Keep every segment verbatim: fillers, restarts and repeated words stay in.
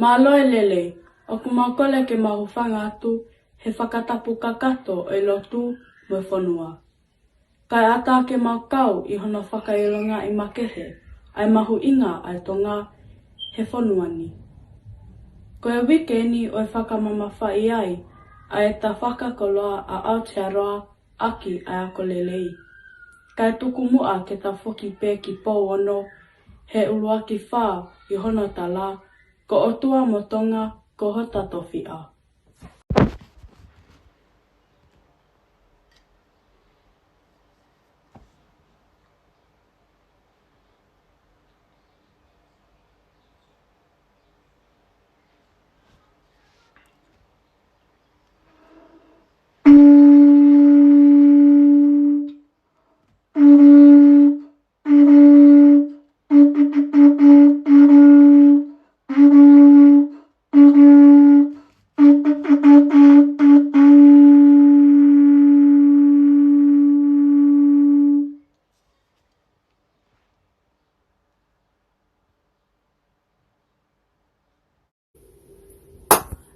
Mālō e lelei, ʻoku mau kole ke mau hūfanga atu he fakatapu kakato ʻo e lotu mo e fonua. Kae ʻatā ke mau kau ʻi hono fakaʻilongaʻi makehe ʻa e mahuʻinga ʻa e Tonga he fonua ni. Ko e uike ni ʻoku fakamamafaʻi ai ʻa e tafakakoloa ʻa Aotearoa ʻaki ʻa e ako lelei. Kae tuku muʻa ke ta foki pē ki Pouono he ʻuluaki fā ʻi hono tala, Ko ʻOtua mo Tonga ko hota tofiʻa.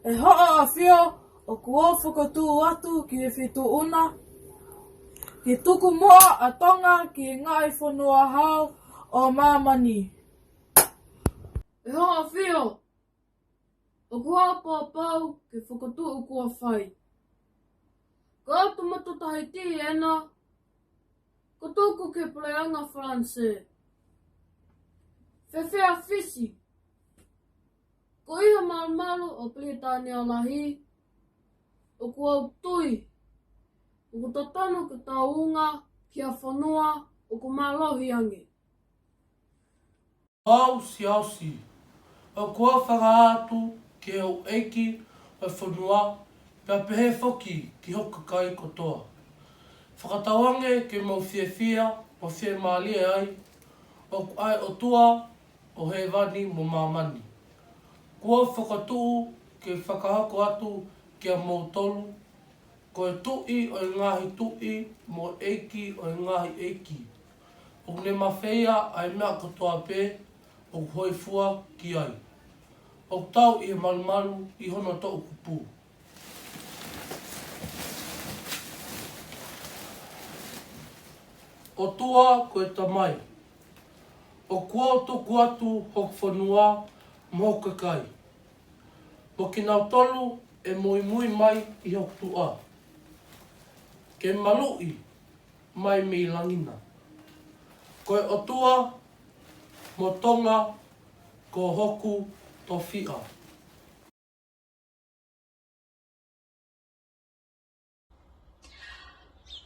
ʻE hoʻo ʻafio, ʻoku ou fokotuʻu atu ki he Feituʻu na, ke tuku muʻa ʻa Tonga ki he ngaahi fonua hau ʻo māmani. ʻE hoʻo ʻafio, ʻoku ou poupou ki he fokotuʻu kuo fai. Ko ʻOtu Motu Tahiti ena, kuo tuku ki he puleʻanga Falanisē. Fēfē ʻa Fisi? Ko ia malumalu ʻo Pilitānia Lahi, ʻoku ou tui ʻoku totonu ke tau unga ki ha fonua ʻoku mālohi ange. Au siausi, ʻoku ou hūfanga atu ki he houʻeiki ʻo e fonua, pea pehē foki ki hoku kakai kotoa. Fakatauange ke mou fiefia mo fiemālie ai, ʻoku ʻa e ʻOtua ʻo hēvani mo māmani. Kuo u fokotuʻu ke fakahoko atu kiate kimoutolu, ko e Tuʻi ʻo e ngaahi tuʻi mo e ʻEiki ʻo e ngaahi ʻeiki. ʻOku ne mafeia ʻa e meʻa kotoa pē ʻoku hōifua ki ai. ʻOku tau ʻi he malumalu ʻi hono toʻukupu. ʻOtua ko e Tamai, ʻoku ou tuku atu hoku fonua mo hoku kakai, mo kinautolu ʻe muimui mai ʻi hoku tuʻa, ke maluʻi mai mei langi na. Ko e ʻOtua mo Tonga ko hoku tofiʻa.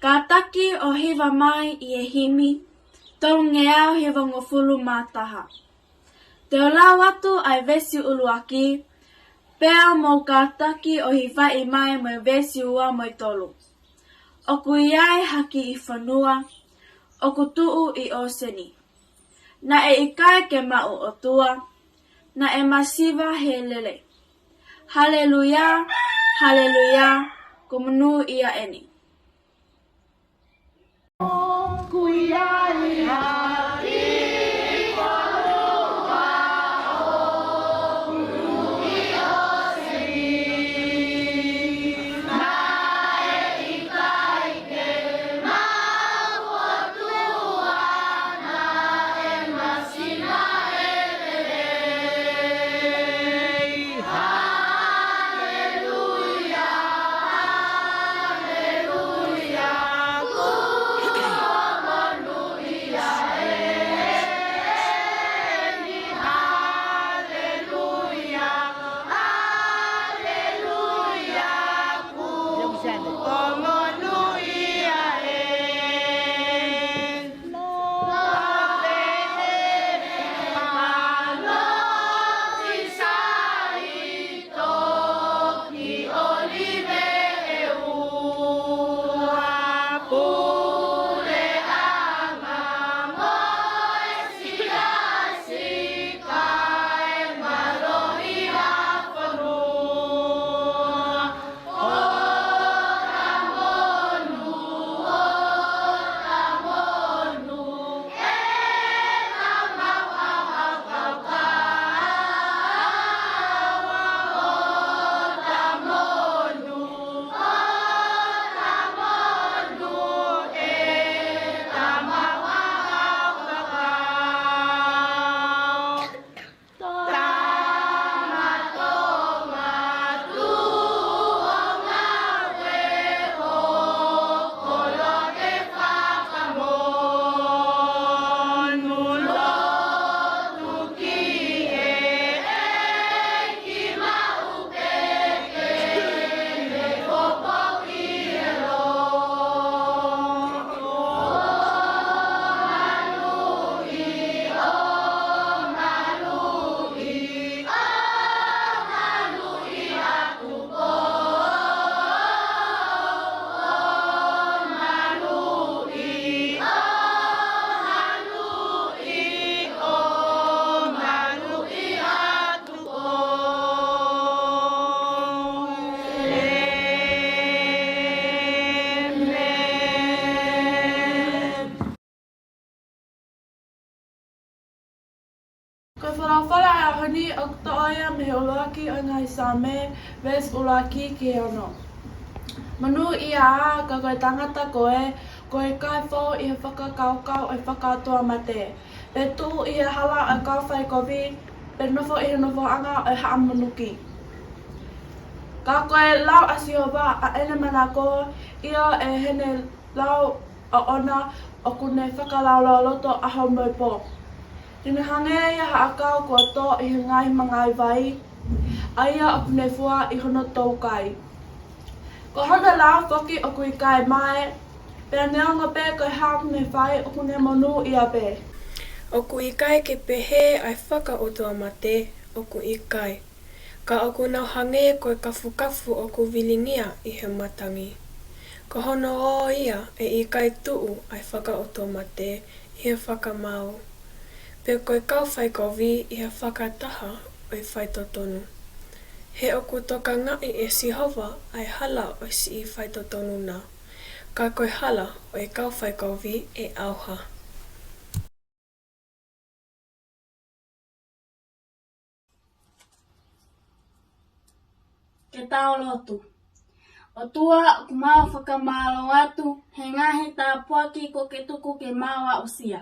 Kātaki ʻo hiva mai ʻi he himi tolungeau hivangofulu mā taha. Te u lau atu ʻa e veesi ʻuluaki, pea mou kātaki ʻo hivaʻi mai mo e veesi ua mo e tolu. ʻOku ʻi ai ha kiʻi fonua ʻoku tuʻu ʻi ʻōseni. Naʻe ʻikai ke maʻu ʻOtua, naʻe masiva he lele. Haleluia, haleluia, ko e monūʻia eni. Ko e folofola ʻo e ʻaho ni ʻoku toʻo ia mei he ʻuluaki ʻo e ngaahi Saame, veesi ʻuluaki ki he ono. Monūʻia ā, ka ko e tangata ko ē, ʻoku ʻikai fou ʻi he fakakaukau ʻo e fakaʻotuamate, pe tuʻu ʻi he hala ʻo e kau faikovi, pe nofo ʻi he nofoʻanga ʻo e haʻa monuki. Ka ko e lau ʻa Sihova ʻa ʻene manako, ʻio, ʻe heʻene lau ʻoʻona ʻoku ne fakalaulauloto ʻaho mo e pō. Te ne hangē ia ha ʻakau kuo tō ʻi he ngaahi mangaʻi vai, ʻa ia ʻoku ne fua ʻi hono toukai. Ko hono lau foki ʻoku ʻikai mae, pea neongo pē ko e hā ʻoku ne fai ʻoku ne monūʻia pē. ʻOku ʻikai ke pehē ʻa e fakaʻotuamate, ʻoku ʻikai. Ka ʻoku nau hangē ko e kafukafu ʻoku vilingia ʻi he matangi. Ko hono ō ia ʻe ʻikai tuʻu ʻa e fakaʻotuamate ʻi he fakamaau, pe ko e kau faikovi ʻi he fakataha ʻo e faitotonu. He ʻoku tokangaʻi ʻe Sihova ʻa e hala ʻo e siʻi faitotonu na, ka ko e hala ʻo e kau faikovi ʻe ʻauha. Ke tau lotu. ʻOtua, ʻoku mau fakamālō atu he ngaahi tāpuaki kuo ke tuku ke mau aʻusia.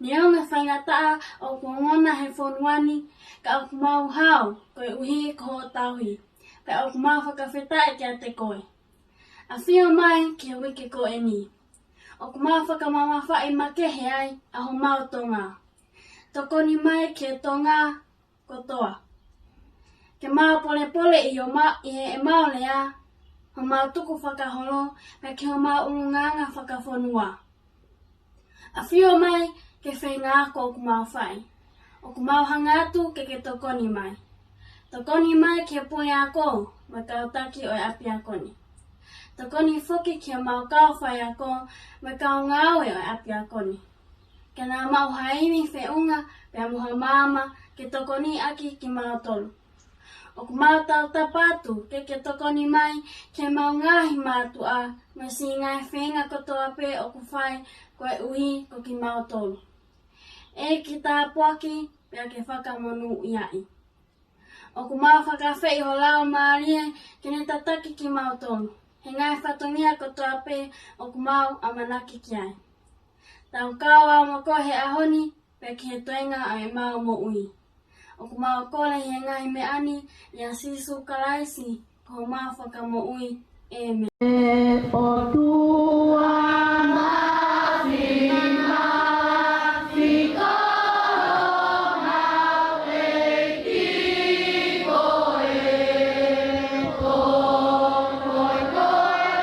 Neongo e faingataʻa ʻoku ongona he fonua ni, ka ʻoku mau hao koeʻuhi ko hoʻo tauhi, pea ʻoku mau fakafetaʻi kiate koe. ʻAfio mai ki he uike ko eni. ʻOku mau fakamamafaʻi makehe ai ʻa homau Tonga. Tokoni mai ki he Tonga kotoa. Ke mau polepole ʻi ʻemau, ʻi heʻemau lea, homau tukufakaholo, pea ki homau ʻulungaanga fakafonua. ʻAfio mai ki he feinga ako ʻoku mau fai. ʻOku mau hanga atu ke ke tokoni mai. Tokoni mai ki he puleako mo e kau taki ʻo e ʻapiako ni. Tokoni foki ki heʻemau kau faiako mo e kau ngāue ʻo e ʻapiako ni. Ke nau maʻu ha imi feʻunga pea mo ha maama ke tokoniʻaki kimautolu. ʻOku mau tautapa atu ke ke tokoni mai ki heʻemau ngaahi mātuʻa mo e siʻi ngaahi feinga kotoa pē ʻoku fai koeʻuhi ko kimautolu. ʻEiki, tāpuakiʻi pea ke fakamonūʻiaʻi. ʻOku mau fakaafeʻi ho Laumālie ke ne tataki kimautolu he ngaahi fatongia kotoa pē ʻoku mau ʻamanaki ki ai. Tau kau au mo koe he ʻaho ni pea ki he toenga ʻo ʻemau moʻui. ʻOku mau kole ʻi he ngaahi meʻa ni ʻia Sīsū Kalaisi, ko homau Fakamoʻui. ʻĒmeni. ʻE ʻOtua mafimafi, ko hau ʻEiki koe, ko koe ko e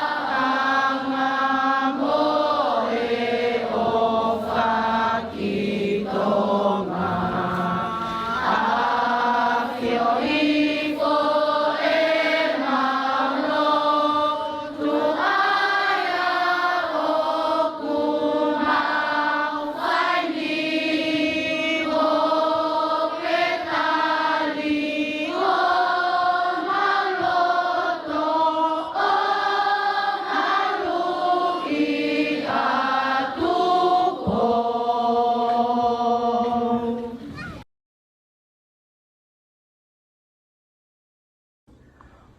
falalaʻanga mo e ʻofa ki Tonga. ʻAfio hifo ʻemau lotu, ʻa ia ʻoku mau fai ni, mo ke tali homau loto, ʻo haluʻi atu koe.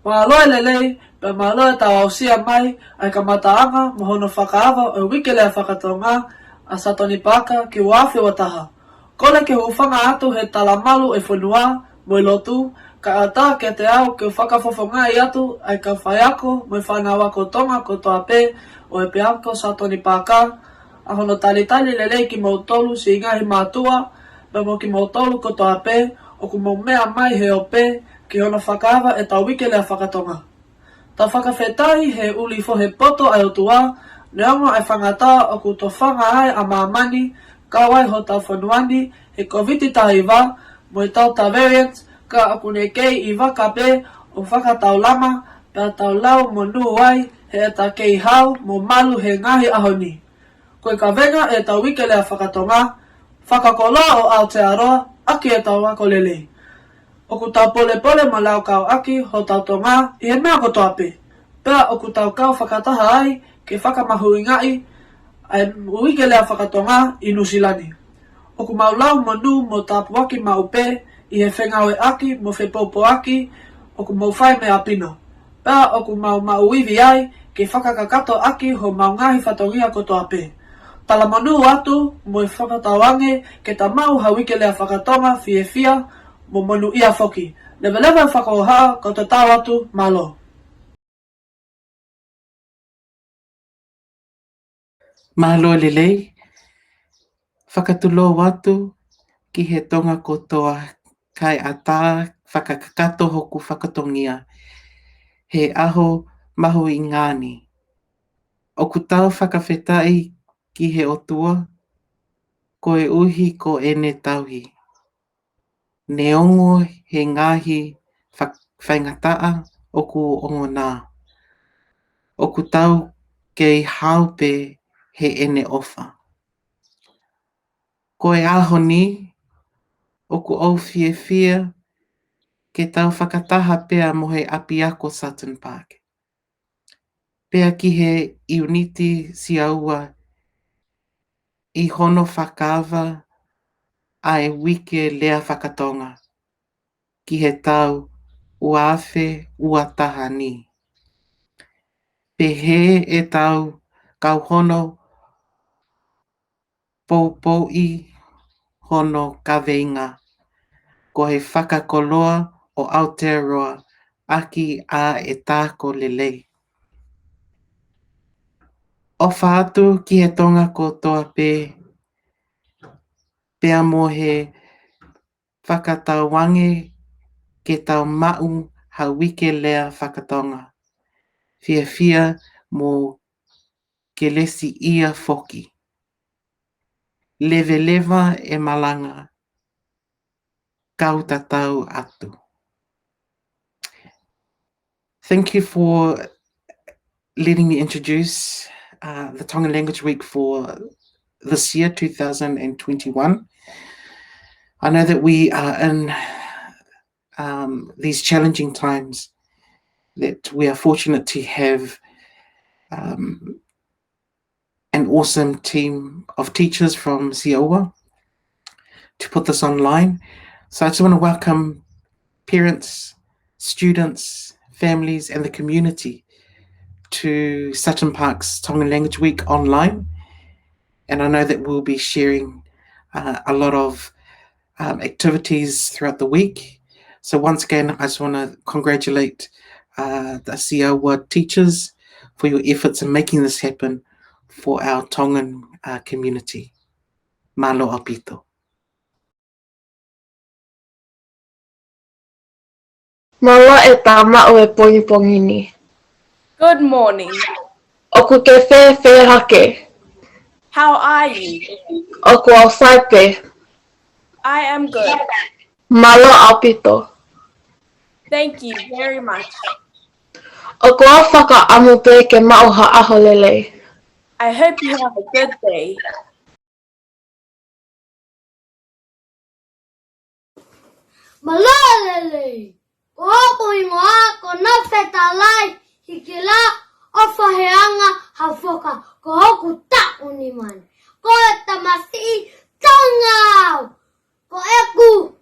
Mālō e lelei, pea mālō e tau aʻusia mai ʻa e kamataʻanga mo hono fakaava ʻo e Uike Lea Faka-Tonga ʻa Satoni Paaka ki ua afe ua taha. Kole ke u hūfanga atu he talamalu ʻo e fonua mo e lotu, kae ʻatā kiate au ke u fakafofongaʻi atu ʻa e kau faiako mo e fānau ako Tonga kotoa pē ʻo e ʻApiako Satoni Paaka, ʻa hono talitali lelei kimoutolu siʻi ngaahi mātuʻa, pea mo kimoutolu kotoa pē ʻoku mou meʻa mai he ope ki hono fakaava ʻetau Uike Lea Faka-Tonga. Tau fakafetaʻi he ʻuli fohe poto ʻa e ʻOtua, neongo ʻa e faingataʻa ʻoku tofanga ai ʻa māmani, kau ai hotau fonua ni he Kōviti taha hiva mo e Delta variant, ka ʻoku ne kei ʻi vaka pē ʻo fakataulama, pea tau lau monū ai heʻeta kei hao mo malu he ngaahi ʻaho ni. Ko e kavenga ʻetau Uike Lea Faka-Tonga, Fakakoloa ʻo Aotearoa ʻaki ʻetau ako lelei. ʻOku tau polepole mo laukau ʻaki hotau Tonga ʻi he meʻa kotoa pē, pea ʻoku tau kau fakataha ai ke fakamahuʻingaʻi ʻa e Uike Lea Faka-Tonga ʻi Nuʻusila ni. ʻOku mau lau monū mo tāpuaki maʻu pē ʻi he fengāueʻaki mo fepoupouaki ʻoku mou fai mei ʻapi ni. Pea ʻoku mau maʻu ivi ai ke fakakakato ʻaki homau ngaahi fatongia kotoa pē. Talamonū atu mo e fakatauange ke ta maʻu ha uike lea fakatonga fiefia mo monūʻia foki. Leveleva e fakahoha, kau tatau atu, mālō. Mālō e lelei, fakatulou atu ki he Tonga kotoa kae ʻatā fakakakato hoku fatongia he ʻaho mahuʻinga ni. ʻOku tau fakafetaʻi ki he ʻOtua koeʻuhi ko ʻene tauhi. Neongo he ngaahi fa-, faingataʻa ʻoku ongona, ʻoku tau kei hao pē heʻene ʻofa. Ko e ʻaho ni, ʻoku ou fiefia ke tau fakataha pea mo e ʻapiako Sutton Park. Pea ki he ʻiuniti Sia Ua ʻi hono fakaava ʻa e uike lea fakatonga ki he tau ua afe ua taha ni. Pehē ʻe tau kau hono poupouʻi hono kaveinga, ko e fakakoloa ʻo Aotearoa ʻaki ʻa e tāko lelei. ʻOfa atu ki he Tonga kotoa pē, pea mo e fakatauange ke tau maʻu ha uike lea fakatonga fiefia mo kelesiʻia foki. Leveleva e malanga, kau tatau atu. Thank you for letting me introduce, uh, the Tongan Language Week for this year, two thousand and twenty-one. I know that we are in, um, these challenging times, that we are fortunate to have, um, an awesome team of teachers from Sia Ua to put this online. So I just want to welcome parents, students, families, and the community to Sutton Park's Tongan Language Week online. And I know that we'll be sharing, uh, a lot of, um, activities throughout the week. So once again, I just want to congratulate, uh, the Sia Ua teachers for your efforts in making this happen for our Tongan, uh, community. Mālō ʻaupito. Mālō e tau maʻu e pongipongi ni. Good morning. ʻOku ke fēfē hake? How are you? ʻOku ou sai pē. I am good. Mālō ʻaupito. Thank you very much. ʻOku ou fakaʻamu pē ke maʻu ha ʻaho lelei. I hope you have a good day. Mālō e lelei. Ko hoku hingoa ko Nofetalai Hikila ʻo Faheanga Hafoka, ko hoku taʻu nima ni. Ko e tamasiʻi Tonga au. Ko ʻeku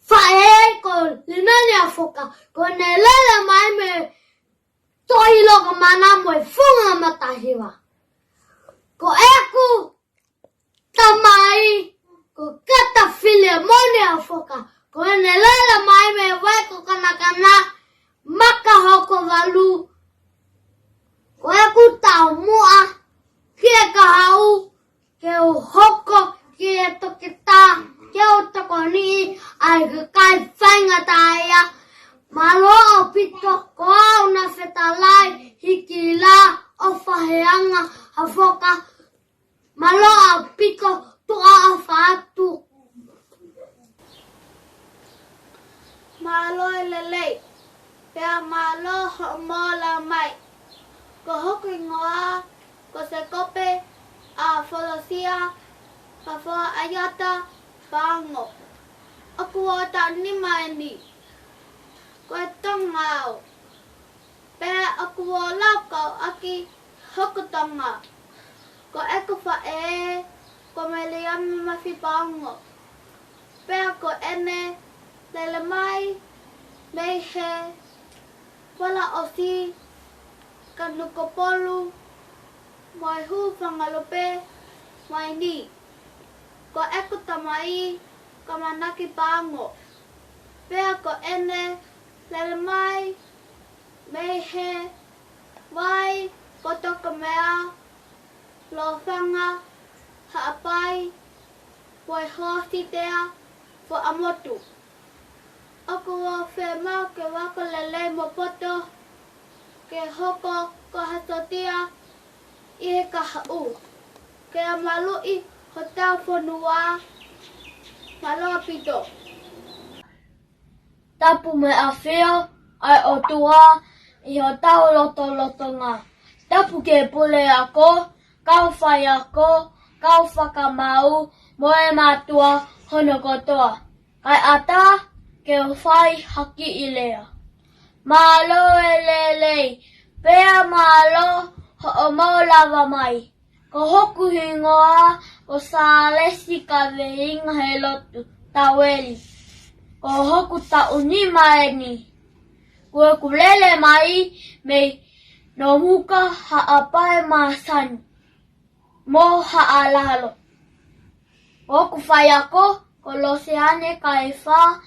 faʻē ko Linani Hafoka, ko ʻene lele mai mei Toʻilokamana mo e Funga Matahiva. Ko ʻeku tamai ko Kata Filemoni Hafoka, ko ʻene lele mai mei Vaikokanakana, Makahokovalu. Ko ʻeku taumuʻa ki he kahaʻu ke u hoko ki he toketā, ke u tokoniʻi ʻa e kakai faingataʻaʻia. Mālō ʻaupito, ko au Nofetalai Hikila ʻo Faheanga Hafoka. Mālō ʻaupito, tuʻa ʻofa atu. Mālō e lelei, pea mālō hoʻomou lau mai. Ko hoku hingoa ko Sekope ʻa Folosia Fafoa ʻAiata Paongo. ʻOku ou taʻu nima ʻeni. Ko e Tonga au. Pea ʻoku ou laukau ʻaki hoku Tonga. Ko ʻeku faʻē Ko Meliame Mafipaongo. Pea ko ʻene lele mai mei he Falaʻosi, Kanokupolu, mo e Hūfangalupe mai ni. Ko ʻeku tamai ko Manaki Paongo. Pea ko ʻene lele mai mei he Vai, Potokomea, Lofanga, Haʻapai, mo e Hōsitea, Fuaʻamotu. ʻOku ou fiemaʻu ke u ako lelei mo poto, ke hoko ko ha sōtia ʻi he kahaʻu, ke maluʻi hotau fonua. Mālō ʻaupito. Tapu mo e ʻafio ʻa e ʻOtua ʻi hotau lotolotonga. Tapu ki he puleako, kau faiako, kau fakamaau, mo e mātuʻa hono kotoa. Kae ʻatā ke u fai ha kiʻi lea. Mālō e lelei, pea mālō hoʻomou lava mai. Ko hoku hingoa ko Sālesi Kaveinga he lotu Taueli. Ko hoku taʻu nima eni. Ko ʻeku lele mai mei Nomuka, Haʻapai, Māsani mo Haʻalalo. Ko hoku faiako ko Loseane Kaefa.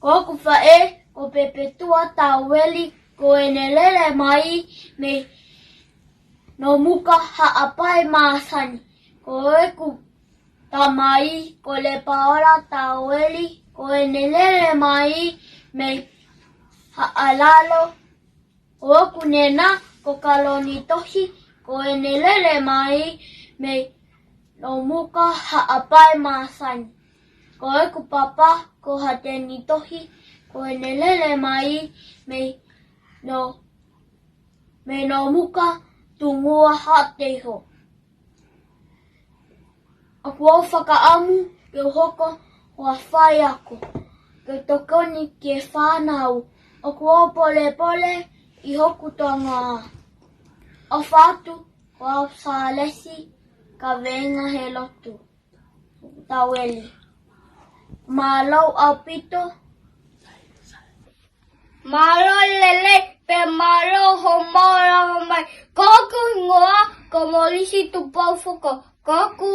Ko hoku faʻē ko Pepetua Taueli, ko ʻene lele mai mei Nomuka, Haʻapai, Māsani. Ko ʻeku tamai ko Lepaola Taueli, ko ʻene lele mai mei Haʻalalo. Ko hoku nena ko Kaloni Tohi, ko ʻene lele mai mei Nomuka, Haʻapai, Māsani. Ko ʻeku papa ko Hateni Tohi, ko ʻene lele mai mei No, mei Nomuka, Tungua, Haʻateiho. ʻOku ou fakaʻamu ke u hoko ko ha faiako, ke u tokoni ki he fānau. ʻOku ou polepole ʻi hoku Tonga. ʻOfa atu, ko au Sālesi Kaveinga he lotu Taueli. Mālō ʻaupito. Mālō e lelei, pea mālō hoʻomou lava mai. Ko hoku hingoa ko Molisi Tupou Fuko. Ko hoku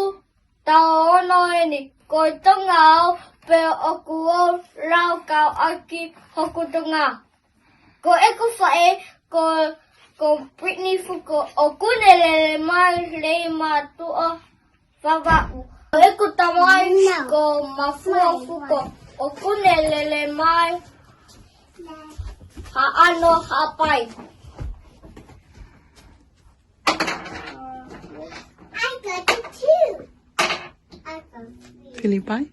taʻu ono eni. Ko e Tonga au, pea ʻoku ou laukau ʻaki hoku Tonga. Ko ʻeku faʻē ko, ko Brittany Fuko, ʻoku ne lele mai Leimātuʻa, Vavaʻu. Ko ʻeku tamai ko Mafua Fuko, ʻoku ne lele mai Haʻano, Haʻapai. Filipai.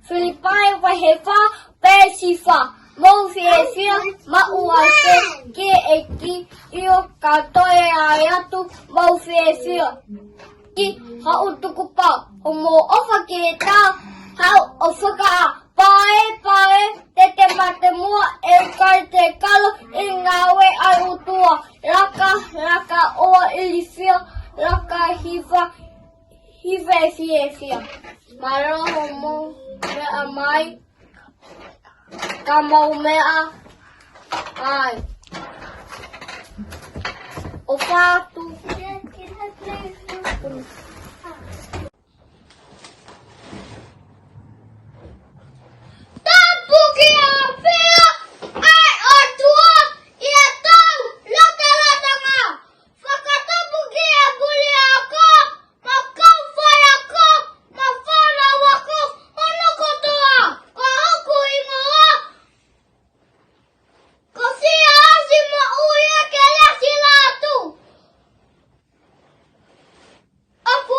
Filipai vahe fā, veesi fā. Mou fiefia, maʻu ai pē ki he ʻEiki, ʻio, ka toe ʻai atu, mou fiefia. Ki haʻu tukupā, ʻo mou ʻofa ki he taha, haʻu ʻo fakaʻā. Pae, pae, te te mate muʻa, ʻe ʻikai te kalo, ʻi he ngāue ʻa e ʻOtua. Laka, laka, ʻoua ʻe ilifia, laka hiva, hiva ʻe fiefia. Mālō hoʻomou meʻa mai, ka mou meʻa ai. ʻOfa atu. Tapu ki he ʻafio ʻa e ʻOtua ʻi hotau lotolotonga. Fakatapu ki he puleako, mo e kau faiako, mo e fānau ako hono kotoa. Ko hoku hingoa ko Siaosi Moʻui ʻa Kelesi Lātū. ʻOku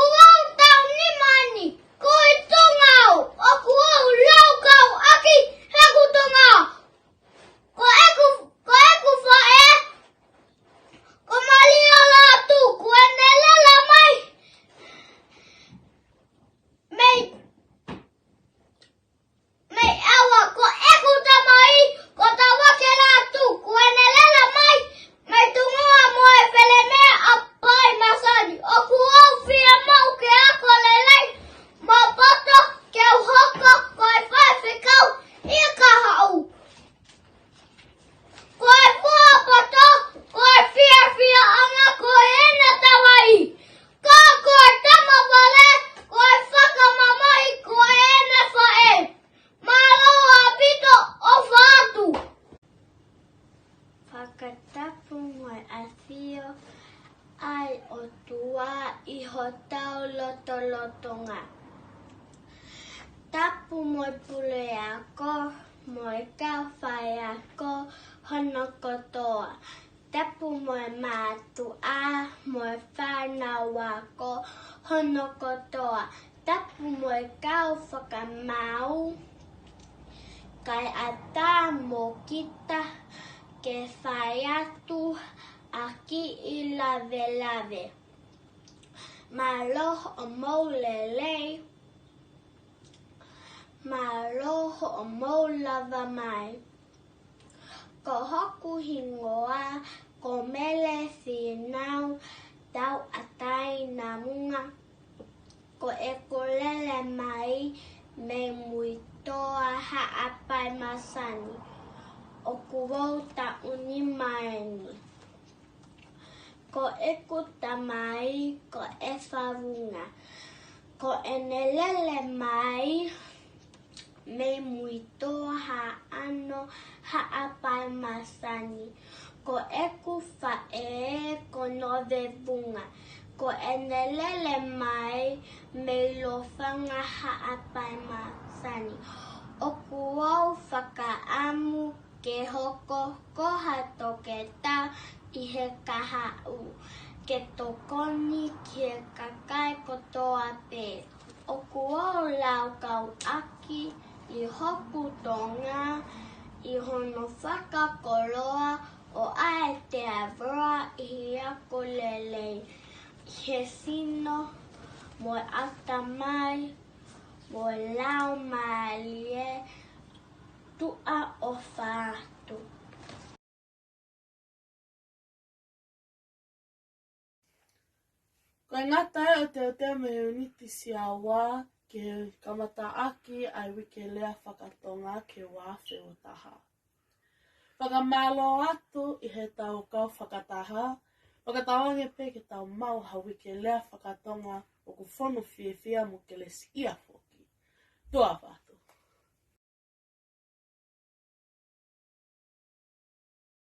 ʻOtua ʻi hotau lotolotonga. Tapu mo e puleako, mo e kau faiako hono kotoa. Tapu mo e mātuʻa, mo e fānau ako hono kotoa. Tapu mo e kau fakamaau, kae ʻatā mo kita ke fai atu ʻa e kiʻi lavelave. Mālō hoʻomou lelei, mālō hoʻomou lava mai. Ko hoku hingoa ko Mele Fīnau Tauʻatāina Munga. Ko ʻeku lele mai mei Muitoa Haʻapai Masani. ʻOku ou taʻu nima eni. Ko ʻeku tamai ko ʻEfa Vunga. Ko ʻene lele mai mei Muitoa Haʻano Haʻapai Masani. Ko ʻeku faʻē ko Nove Vunga. Ko ʻene lele mai mei Lofanga Haʻapai Masani. ʻOku ou fakaʻamu ke hoko ko ha toketā ʻi he kahaʻu, ke tokoni ki he kakai kotoa pē. ʻOku ou laukau ʻaki ʻi hoku Tonga, ʻi hono fakakoloa ʻo ʻai te avra ʻi he ako lelei, ʻi he sino, mo e ʻatamai, mo e laumālie, tuʻa ʻofa atu. Ko e ngata ē ʻo e teuteu mei he ʻiuniti sia ua ke kamataʻaki ʻa e Uike Lea Fakatonga ki he ua afe ua taha. Fakamālō atu ʻi heʻetau kau fakataha, fakatauange pē ke tau maʻu ha Uike Lea Fakatonga ʻoku fonu fiefia mo kelesiʻia foki. Tuʻa ʻofa.